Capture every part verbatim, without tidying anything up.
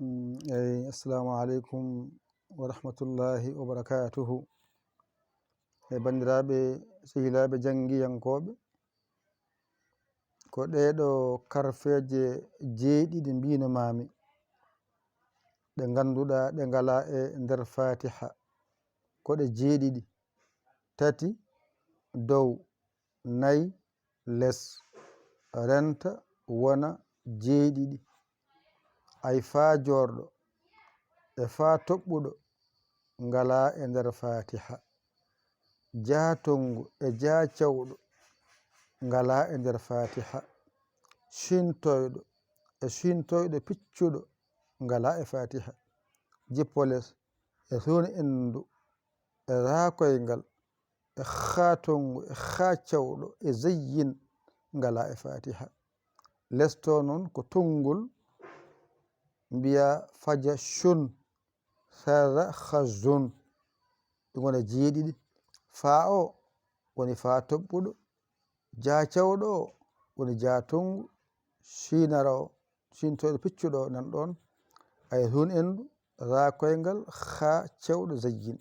Mm, eyi, assalamu aleykum wa rahmatullahi wa barakatuhu. E banndiraaɓe, sehilaaɓe janngiyankooɓe, ko ɗeeɗo karfeeje jeeɗiɗi mbino maami, ɗe ngannduɗaa ɗe ngalaa e nder Fatiha. Ko ɗe jeeɗiɗi, tati dow, nayi les, renta wona jeeɗiɗi. Ay faa joorɗo e faa toɓɓuɗo ngalaa e nder Fatiha. Jaatonngu e jaacawɗo ngalaa e nder Fatiha. Cintoyɗo e cintoyɗo piccuɗo ngalaa e Fatiha. Jippo les e suun endu e raa koyngal e haa tonngu e haa cawɗo e zayyin ngalaa e Fatiha. Les to noon ko tonngol, mbiyaa faja cun, sarra khazun. Ɗi ngona jeeɗiɗi. Faa o woni faa toɓɓuɗo, jaa cawɗo o woni jaa tonngu, siinara o, siintoyɗo piccuɗo o nan ɗoon, ay hun endu, raa koyngal, haa cewɗo zayyin.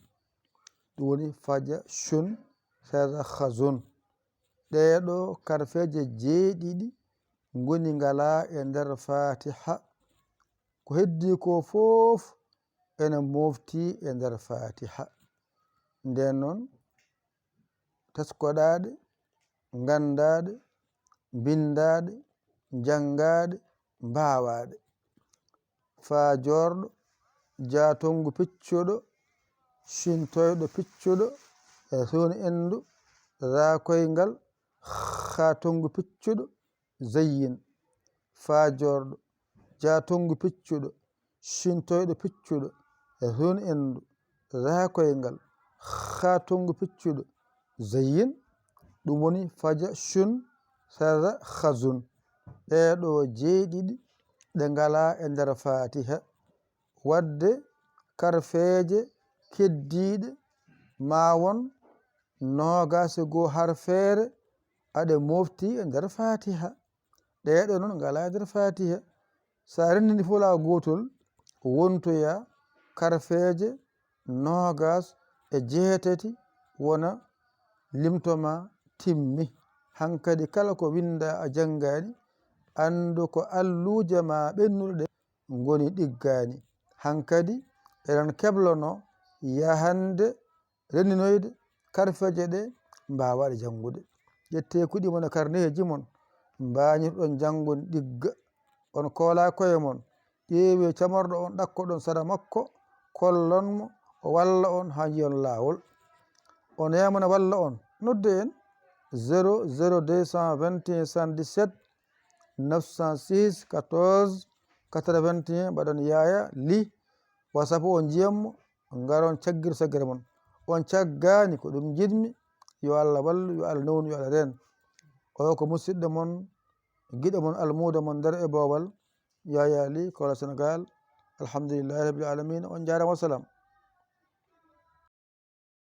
Ɗum woni faja, cun, sarra, khazun. Ɗeeɗo karfeeje jeeɗiɗi ngoni ngalaa e nder Fatiha. Ko heddii ko fof ene mofti e nder Fatiha. Ndeen noon, taskoɗaaɗe, nganndaaɗe, mbinndaaɗe, njanngaaɗe, mbaawaaɗe. Faa joorɗo, jaa tonngu piccuɗo, cintoyɗo piccuɗo, e suun endu, raa koyngal, haa tonngu piccuɗo, zayyin. Faa joorɗo, jaa tonngu piccuɗo, cintoyɗo piccuɗo, e suun endu, raa koyngal, haa tonngu piccuɗo, zayyin. Ɗum woni faja, cun, sarra, khazun. Ɗeeɗo jeeɗiɗi ɗe ngalaa e nder Fatiha. Wadde karfeeje keddiiɗe maa won noogaas e goo harfeere aɗe mofti e nder Fatiha. Ɗeeɗo noon ngalaa e nder Fatiha. So a renndini fof laawol gootol, wontoya karfeeje noogaas e jeetati wona limto maa timmi. Hankadi kala ko winndaa a janngaani, anndu ko alluuje maa ɓennuɗe ɗe ngoni ɗiggaani. Hankadi eɗen keblono yahande renndinoyde karfeeje ɗe mbaawaɗe janngude. Ƴettee kuɗi mon e karneeji mon, mbaañirɗon janngoni ɗigga. On koolaa koye mon, ƴeewee camarɗo on, ɗakkoɗon sara makko, kollon mo, o walla on haa njiyon laawol. On yamana walla on, nodde en zéro zéro deux cent vingt et un soixante-dix-sept neuf cent six quatorze quatre-vingt-un, mbaɗon Yaaya Li, WhatsApp o, njiyon mo, ngaron caggir saggere mon. On caggaani, ko ɗum njiɗmi, yo Allah wallu, yo Allah newnu, yo Allah reen. O ko musidɗo mon, giɗo mon, almuudo mon nder e boowal, Yaaya Li, Kola Sénégal. Alhamdulillahi Rabbil Alamin. On njaaraama, wassalam.